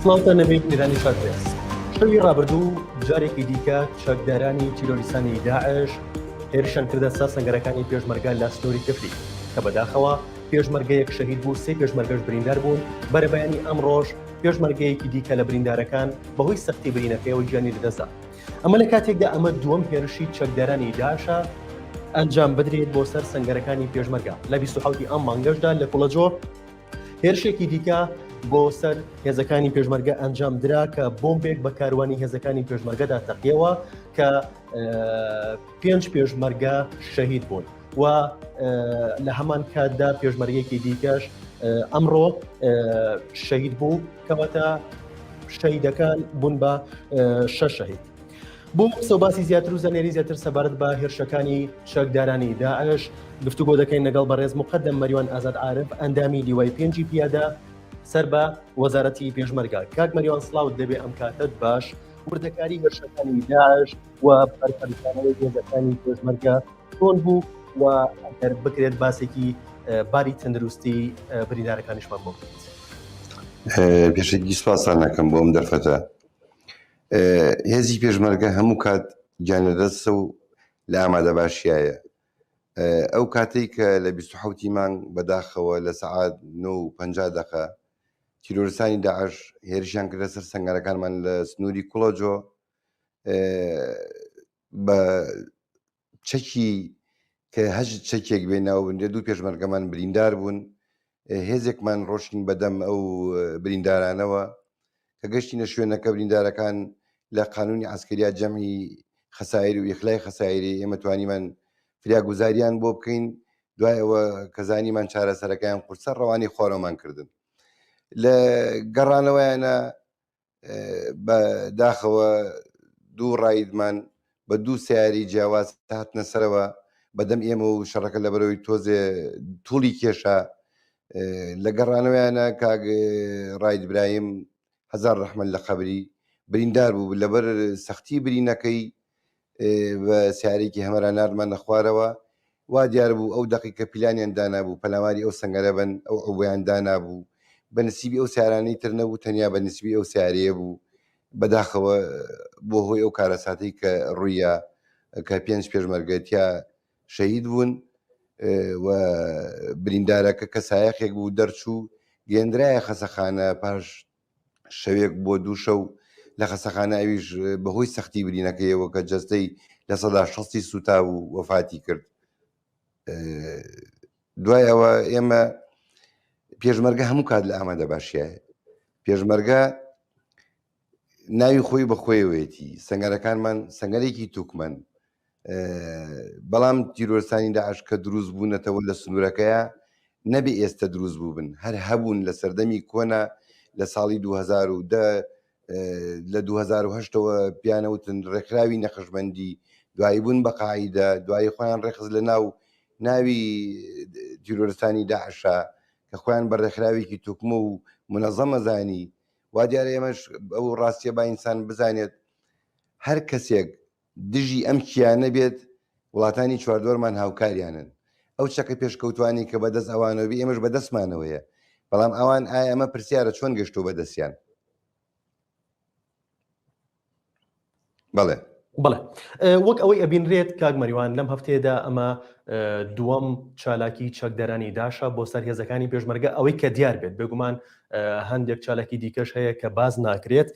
سڵاوتان لەبێ بینەرانی شارپرێس. شەوی ڕابردوو جارێکی دیکە چەکدارانی تیرۆریستانی داعش هێرشیان کردە سەر سەنگەرەکانی پێشمەرگە لە سنووری کفری کە بەداخەوە پێشمەرگەیەک شەهید بوو سێ پێشمەرگەش بریندار بوون بەرەبەیانی ئەمڕۆژ پێشمەرگەیەکی دیکە لە بریندارەکان بەهۆی سەختی برینەکەیەوە گیانی لەدەستدا ئەمە لە کاتێکدا ئەمە دووەم هێرشی چەکدارانی داعشە ئەنجام بدرێت بۆ سەر سەنگەرەکانی پێشمەرگە لە 27 ئەم مانگەشدا لە کوڵەجۆ هێرشێکی دیکە بۆ سەر هێزەکانی پێشمەرگە ئەنجام درا کە بۆمبێک بە کاروانی هێزەکانی پێشمەرگەدا تەقیەوە کە پێنج پێشمەرگە شەهید بوون و لە هەمان کاتدا پێشمەرگێکی دیکەش ئەمڕۆ شەهید بوو کەواتە شەهیدەکان بوون بە شەش شەهید. بۆ قسە و باسی زیاتر و زانیاری زیاتر سەبارەت بە هێرشەکانی چەکدارانی داعش گفتوگۆ دەکەین لەگەڵ بەڕێز مقدم مەریوان ئازاد عارف ئەندامی لیوای پێنجی پیادە سەر بە وەزارەتی پێشمەرگە کاک مەریوان سڵاوت دەبێ ئەم کاتت باش وردەکاری هێرشەکانی داعش و بەرپەرچدانەوەی هێزەکانی پێشمەرگە چۆن بوو و ئەگەر بکرێت باسێکی باری تەندروستی بریندارەکانیشمان بۆ بکەیت. پێشەکی سوپاستان ئەکەم بۆ ئەم دەرفەتە. هێزی پێشمەرگە هەموو کات گیانلەدەستە و لە ئامادەباشیایە. ئەو کاتەی کە لە 27 ی مانگ بەداخەوە لە سەعات 9 و 50 دەقە تیرۆرستانی داعش هێرشیان کردە سەر سەنگەرەکانمان لە سنووری کوڵەجۆ بە چەکی کە هەچ چەکێک بێ ناو بنرێ دوو پێشمەرگەمان بریندار بوون هێزێکمان ڕۆشتین بەدەم ئەو بریندارانەوە کە گەشتینە شوێنەکە بریندارەکان لە قانونی عسکریا جەمعی خەسایر و ئیخلای خەسایری ئێمە توانیمان فریاگوزاریان بۆ بکەین دوای ئەوە کە زانیمان چارەسەرەکەیان قورسە ڕەوانی خوارەوەمان کردن لە گەڕانەوەیانە بە داخەوە دوو ڕایدمان بە دوو سیاری جیاواز هاتنە سەرەوە بەدەم ئێمە و شەڕەکە لە بەرەوەی تۆزێ توڵی کێشا لە گەڕانەوەیانە کاک ڕاید برایم هەزار ڕەحمەت لە قەبری بریندار بوو لەبەر سەختی برینەکەی بە سیارێکی هەمەرا ناردمان لە خوارەوە وا دیار بوو ئەو دەقیقە پیلانیان دانابوو پەلاماری ئەو سەنگەرە بن ئەو عوبەیان دانابوو بە نسیبی ئەو سیارانەی تر نەبوو تەنیا بە نسبی ئەو سیارەیە بوو بەداخەوە بۆ هۆی ئەو کارەساتەی کە ڕوویە کە پێنج پێشمەرگە تیا شەهید بوون و بریندارەکە کە سایەقێک بوو دەرچوو گەندرایە خەسەخانە پاش شەوێک بۆ دوو شەو لە خەسەخانە ئەویش بەهۆی سەختی برینەکەیەوە کە جەستەی لە سەدا شەستی سووتا و وەفاتی کرد دوای ئەوە ئێمە پێشمەرگە هەموو کات لە ئامادە باشیایە پێشمەرگە ناوی خۆی بە خۆیەوەیەتی سنگەرەکانمان سنگەرێکی توکمەن بەڵام تیرۆرستانی داعش کە دروست بوونەتەوە لە سنوورەکەیە نەبێ ئێستە دروست بووبن هەر هەبوون لە سەردەمی کۆنا لە ساڵی 2010 لە 2010ەوە پیانەوتن ڕێکخراوی نەخشبندی دوایی بوون بە قاعیدە دوایی خۆیان ڕێخست لە ناو ناوی تیرۆرستانی داعشە کە خۆیان بە ڕێکخراوێکی توکمە و منەزەمە زانی وا دیارە ئێمەش ئەو ڕاستیە با ئینسان بزانێت هەر کەسێک دژی ئەم کیانە بێت وڵاتانی چواردۆرمان هاوکاریانن ئەو چەکە پێشکەوتوانی کە بەدەست ئەوانەوە بی ئێمەش بەدەستمانەوەیە بەڵام ئەوان ئایا ئەمە پرسیارە چۆن گەشتووە بەدەستیان بەڵێ بەڵێ وەک ئەوەی ئەبینرێت کاک مەریوان لەم هەفتەیەدا ئەمە دووەم چالاکی چەکدارانی داشە بۆ سەر هێزەکانی پێشمەرگە ئەوەی کە دیار بێت بێگومان هەندێک چالاکی دیکەش هەیە کە باز ناکرێت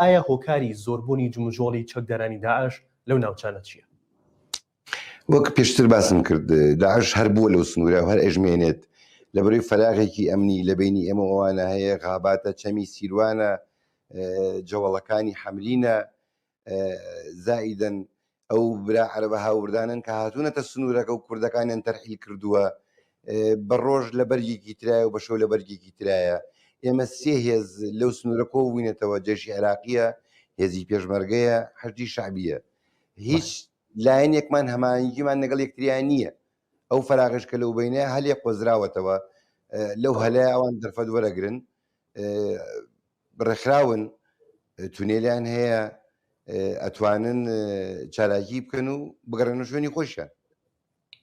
ئایا هۆکاری زۆربوونی جموجۆڵی چەکدارانی داعش لەو ناوچانە چییە؟ وەک پێشتر باسم کرد داعش هەر بووە لەو سنوورە و هەر ئەژمێنێت لە بەرەی فەراغێکی ئەمنی لە بینی ئێمە ئەوانە هەیە غاباتە چەمی سیروانە جەوەڵەکانی حەمرینە زائیدەن ئەو برا عەرەبە هاوردانن کە هاتوونەتە سنوورەکە و کوردەکانیان تەرحیل کردووە بە ڕۆژ لە بەرگێکی ترایە و بە شەو لە بەرگێکی ترایە ئێمە سێ هێز لەو سنوورە کۆ بووینەتەوە جێشی عێراقیە هێزی پێشمەرگەیە حەشدی شەعبیە هیچ لایەنێکمان هەماهەنگیمان لەگەڵ یەکتریان نییە ئەو فەراغش کە لەو بینە هەلێ قۆزراوەتەوە لەو هەلەیە ئەوان دەرفەت وەرەگرن ڕێکخراون تونێلیان هەیە ئەتوانن چالاکی بکەن و بگەڕێنە شوێنی خۆشیان.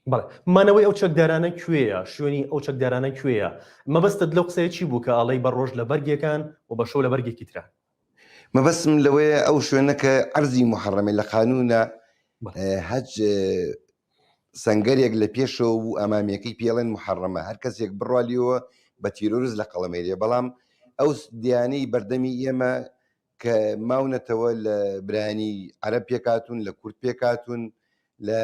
بەڵێ مانەوەی ئەو چەکدارانە کوێیە؟ شوێنی ئەو چەکدارانە کوێیە؟ مەبەستت لەو قسەیە چی بوو کە ئەڵێی بە ڕۆژ لە بەرگێکان و بە شەو لە بەرگێکی تران؟ مەبەستم لەوەیە ئەو شوێنە کە عەرزی موحەڕەمێ لە قانوونە هەچ سەنگەرێک لە پێشەوە بوو ئەمامیەکەی پێڵێن محەڕەمە هەر کەسێک بڕوا لێوە بە تیرۆرست لە قەڵەمێرێ بەڵام ئەو دیانەی بەردەمی ئێمە کە ماونەتەوە لە برایانی عەرەب پێکهاتوون، لە کورد پێکهاتوون، لە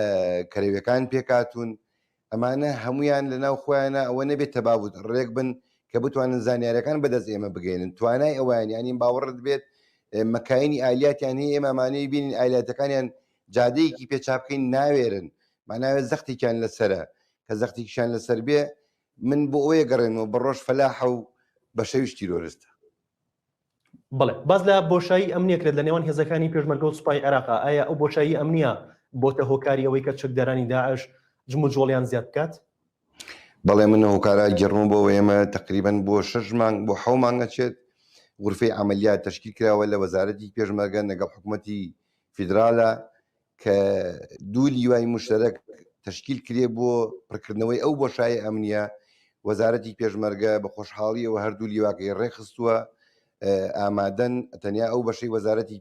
کەرەویەکان پێکهاتوون، ئەمانە هەمویان لە ناو خۆیانە ئەوە نەبێت تەبابوت ڕێک بن کە بتوانن زانیارەکان بەدەست ئێمە بگەێنن توانای ئەویان یانی باوەڕت بێت مەکاینی ئالیاتیان هەیە ئێمە ئەمانەی بینین ئالیاتەکانیان جادەیەکی پێ چاپکەین ناوێرن ماناوێت زەختێکیان لەسرە کە زەختێکیان لەسەر بێ من بۆ ئەوەیە گەڕێنەوە بە ڕۆژ فەلاحە و بە شەویش تیرۆرستە. بەڵێ باس لە بۆشایی ئەمنیە کرێت لە نێوان هێزەکانی پێشمەرگە و سوپای عێراق ئایا ئەو بۆشایی ئەمنیە بۆتە هۆکاری ئەوەی کە چەکدارانی داعش جموجۆڵیان زیاد بکات؟ بەڵێ من هۆکارە گێڕمە بۆ ئێمە تقریبا بۆ شەش مانگ بۆ حەو مانگ ئەچێت غرفەی عملیات تەشکیل کراوە لە وەزارەتی پێشمەرگە لەگەڵ حکوومەتی فیدرالە کە دوو لیوای مشتەرەک تەشکیل کرێ بۆ پڕکردنەوەی ئەو بۆشایی ئەمنیە وەزارەتی پێشمەرگە بە خۆشحاڵیەوە هەردوو لیواکەی ڕێکخستووە ئامادەن تەنیا ئەو بەشەی وەزارەتی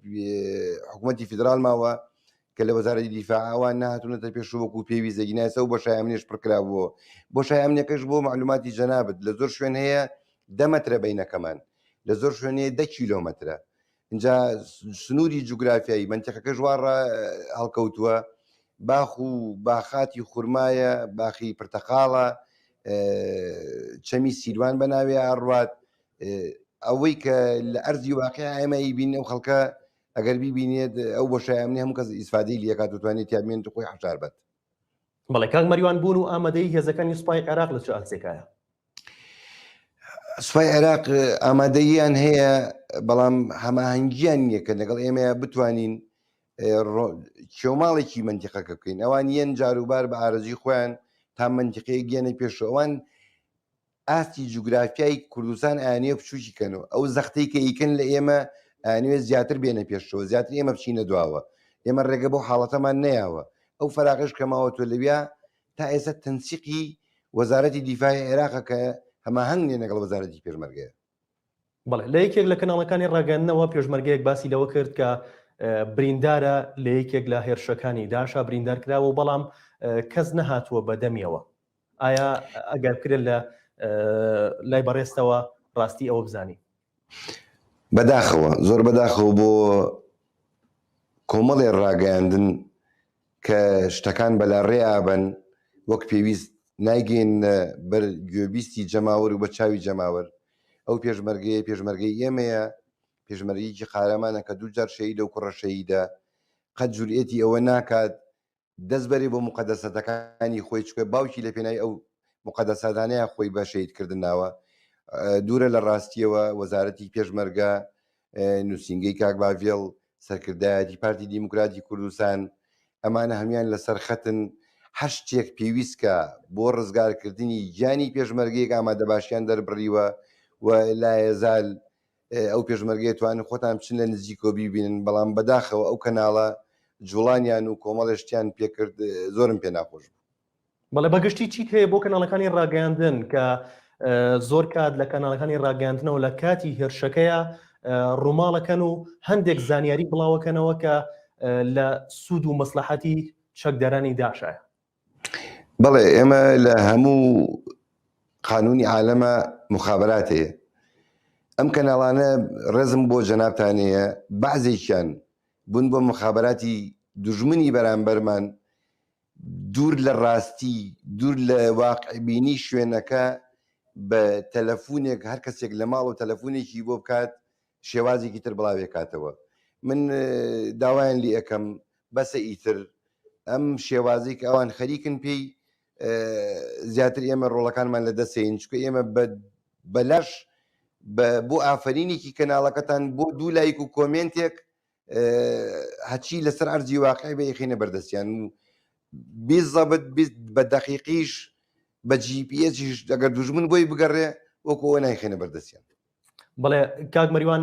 حکوومەتی فیدرال ماوە کە لە وەزارەتی دیفاع ئەوان نهاتونەتە پێش وەکو پێویست دەگینایسە و بۆشای ئەمنیش پڕکرابووە بۆشای ئەمنیەکەش بۆ معلوماتی جەنابت لە زۆر شوێن هەیە دە مەترە بینەکەمان لە زۆر شوێن هەیە دە کیلۆمەترە اینجا سنووری جوگرافیایی مەنتیقەکەش وا هەڵکەوتووە باخ و باخاتی خورمایە باخی پرتەقاڵە چەمی سیروان بە ناوێ ئەڕوات ئەوەی کە لە ئەرزی واقع ئێمە ئیبین ئەو خەڵکە ئەگەر بیبینێت ئەو بۆشای ئەمنی هەموو کەس ئیسفادەی لەکات و توانێت تیابێنێت خۆی حەشار بەت. بەڵێ کاک مەریوان بوون و ئامادەی هێزەکانی سوپای عێراق لە چ ئاستێکایە؟ سوپای عێراق ئامادەییان هەیە بەڵام هەماهەنگیان نییە کە لەگەڵ ئێمەیە بتوانین کێوماڵێکی منتیقەکە بکەین ئەوان یەن جاروبار بە ئارەزوی خۆیان تا منتیقەیە گەنە پێش ئەوان ئاستی جوگرافیای کوردستان ئەیانەوێ بچووکی کەن و ئەو زەختەی کە ئیکەن لە ئێمە ئەیانەوێ زیاتر بێنە پێشەوە زیاتر ئێمە بچینە دواوە ئێمە ڕێگە بۆ حاڵەتەمان نەیاوە ئەو فەراغش کە ماوە تۆ لەویا تا ئێستا تەنسیقی وەزارەتی دیفاعی عێراقە کە هەماهەنگ نیە لەگەڵ وەزارەتی پێشمەرگەیە. بەڵێ لە یەکێک لە کەناڵەکانی ڕاگەیاندنەوە پێشمەرگەیەک باسی لەوە کرد کە بریندارە لە یەکێک لە هێرشەکانی داشا بریندار کراوە و بەڵام کەس نەهاتووە بە دەمیەوە ئایا ئەگەر بکرێت لە لای بەڕێزتەوە ڕاستی ئەوە بزانین؟ بەداخەوە زۆر بەداخەوە بۆ کۆمەڵێ ڕاگەیاندن کە شتەکان بەلا ڕێ ئابن وەک پێویست نایگەین بەر گوێبیستی جەماوەر و بە چاوی جەماوەر ئەو پێشمەرگەیە پێشمەرگەی ئێمەیە پێشمەرگێکی قارەمانە کە دووجار شەهیدە و کوڕە شەهیدە قەت جورئەتی ئەوە ناکات دەست بەرێ بۆ موقەدەساتەکانی خۆی چونکە باوکی لە پێناوی ئەو موقەدەساتانەیە خۆی بە شەهید کردن ناوە دوورە لە ڕاستیەوە وەزارەتی پێشمەرگە نووسینگەی کاک باڤێڵ سەرکردایەتی پارتی دیموکراتی کوردستان ئەمانە هەموان لەسەر خەتن هەر شتێک پێویستکە بۆ ڕزگارکردنی گیانی پێشمەرگەیەک ئامادەباشیان دەربڕیوە و لایەزال ئەو پێشمەرگەیە توانن خۆتان بچن لە نزیکەوە بیبینن بەڵام بەداخەوە ئەو کەناڵە جوڵانیان و کۆمەڵێ شتیان پێکرد زۆرم پێ ناخۆش بوو. بەڵێ بەگشتی چیت هەیە بۆ کەناڵەکانی ڕاگەیاندن کە زۆر کات لە کەناڵەکانی ڕاگەیاندنەوە لە کاتی هێرشەکەیە ڕووماڵەکەن و هەندێک زانیاری بڵاوەکەنەوە کە لە سوود و مەسلحەتی چەکدارانی داشایە؟ بەڵێ ئێمە لە هەموو قانونی عالەمە مخابرات هەیە ئەم کەناڵانە ڕێزم بۆ جەنابتان هەیە بەعزێکیان بوون بۆ مخابراتی دوژمنی بەرامبەرمان دوور لە ڕاستی دوور لە واقعبینی شوێنەکە بە تەلەفونێک هەر کەسێک لە ماڵ و تەلەفونێکی بۆ بکات شێوازێکی تر بڵاوێکاتەوە من داوایان لێ ئەەکەم بەسە ئیتر ئەم شێوازی کە ئەوان خەریکن پێی زیاتر ئێمە ڕۆڵەکانمان لە دەستێن چکە ئێمە بەلاش بۆ ئافرینێکی کەناڵەکەتان بۆ دوو لایک و کۆمێنتێک هەچی لەسەر ئەرزی واقعی بە یخینە بەردەستیان و بیزەبت بە دەقیقیش بە GPS یش ئەگەر دوژمن بۆی بگەڕێ وەکو ئەوە نایخێنە بەردەستیان. بەڵێ کاک مەریوان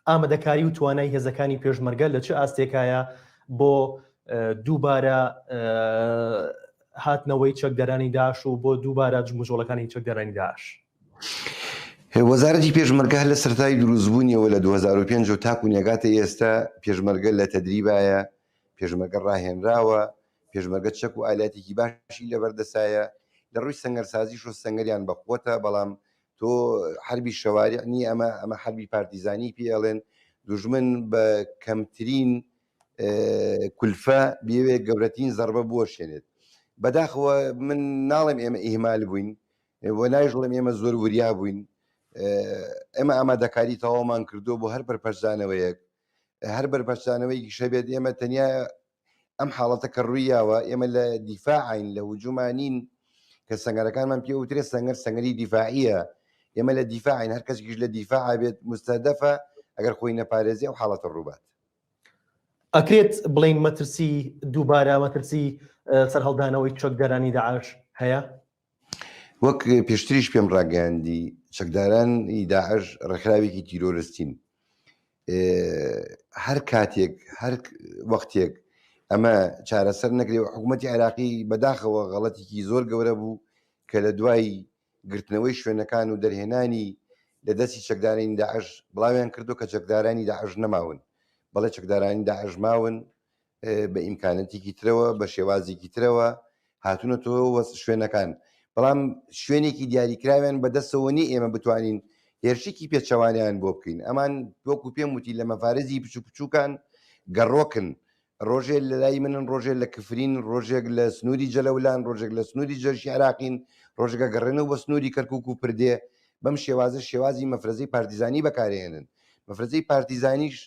ئامادەکاری و توانای هێزەکانی پێشمەرگە لە چ ئاستێکایە بۆ دووبارە. هاتنەوەی چەکدارانی داعش و بۆ دووبارە جموجۆڵەکانی چەکدارانی داعش؟ وەزارەتی پێشمەرگە هەر لە سەرەتای دروستبوونیەوە لە 2005 و تاکو نێگاتە ئێستا پێشمەرگە لە تەدریبایە، پێشمەرگە ڕاهێنراوە، پێشمەرگە چەک و ئالاتێکی باشی لەبەردەسایە، لە ڕووی سەنگەرسازیش و سەنگەریان بەقوەتە، بەڵام تۆ حەربی شەواریع نییە ئەمە، ئەمە حەربی پارتیزانی پێ ئەڵێن، دوژمن بە کەمترین کولفە بیەوێت گەورەترین زەڕبە بوەشێنێت. بەداخەوە من ناڵێم ئێمە ئیهمال بووین و نایشڵێم ئێمە زۆر وریا بووین، ئێمە ئامادەکاری تەواومان کردووە بۆ هەر بەرپەرچدانەوەیەک، هەر بەرپەرچدانەوەیەکیش هەبێت ئێمە تەنیا ئەم حاڵەتە کە ڕوویاوە ئێمە لە دیفاعین لە هجومانین کە سەنگەرەکانمان پێ وترێ سەنگەر سەنگەری دیفاعیە ئێمە لە دیفاعین هەر کەسێکیش لە دیفاع بێت مستهدفە ئەگەر خۆی نەپارێزی ئەو حاڵەتە ڕووبات. ئەکرێت بڵێین مەترسی دووبارە مەترسی سەرهەڵدانەوەی چەکدارانی داعش هەیە؟ وەک پێشتریش پێم ڕاگەیاندی چەکدارانی داعش ڕێکخراوێکی تیرۆرستین هەر کاتێک هەر وەختێک ئەمە چارەسەر نەکرێ و حکوومەتتی عێراقی بەداخەوە غەڵەتێکی زۆر گەورە بوو کە لە دوای گرتنەوەی شوێنەکان و دەرهێنانی لە دەستی چەکدارانی داعش بڵاویان کردو کە چەکدارانی داعش نەماون بەڵێ چەکدارانی داعش ماون بە ئیمکانەتێکی ترەوە بە شێوازێکی ترەوە هاتوونەتەوە شوێنەکان بەڵام شوێنێکی دیاریکراویان بەدەستەوە نی ئێمە بتوانین هێرشێکی پێچەوانیان بۆ بکەین ئەمان وەکو پێم وتی لە مەفارزی بچوک بچووکان گەڕۆکن ڕۆژێ لە لای منن ڕۆژێ لە کفرین ڕۆژێک لە سنووری جەلەولان ڕۆژێک لە سنووری جەرشی عراقین ڕۆژێکە گەڕێنەوە بە سنووری کەرکک و پردێ بەم شێوازە شێوازی مەفرەزەی پارتیزانی بەکارهێنن مەفرەزەی پارتیزانیش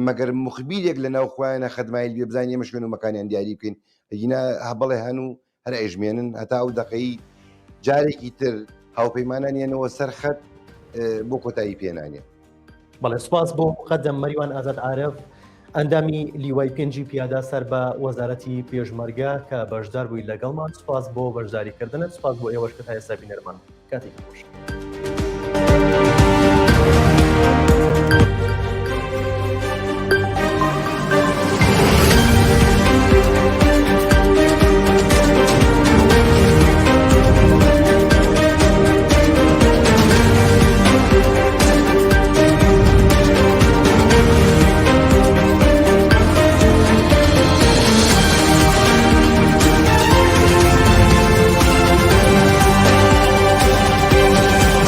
مەگەر موخبیرێک لە ناو خۆیانە خەدمایل بێ بزانین ئێمە شوێن و مەکانیان دیاری بکەین ئەگینا هەبڵێ هەن و هەر ئەیژمێنن هەتا ئەو دەقەی جارێکی تر هاوپەیمانان یەنەوە سەر خەت بۆ کۆتایی پێنانێ. بەڵێ سوپاس بۆ مقدم مەریوان ئازاد عارف ئەندامی لیوای پێنجی پیادا سەر بە وەزارەتی پێشمەرگە کە بەشدار بووی لەگەڵمان سوپاس بۆ بەشداریکردنت سوپاس بۆ ئێوەش کە تا ئێستا بینەرمان کاتێکی خۆش.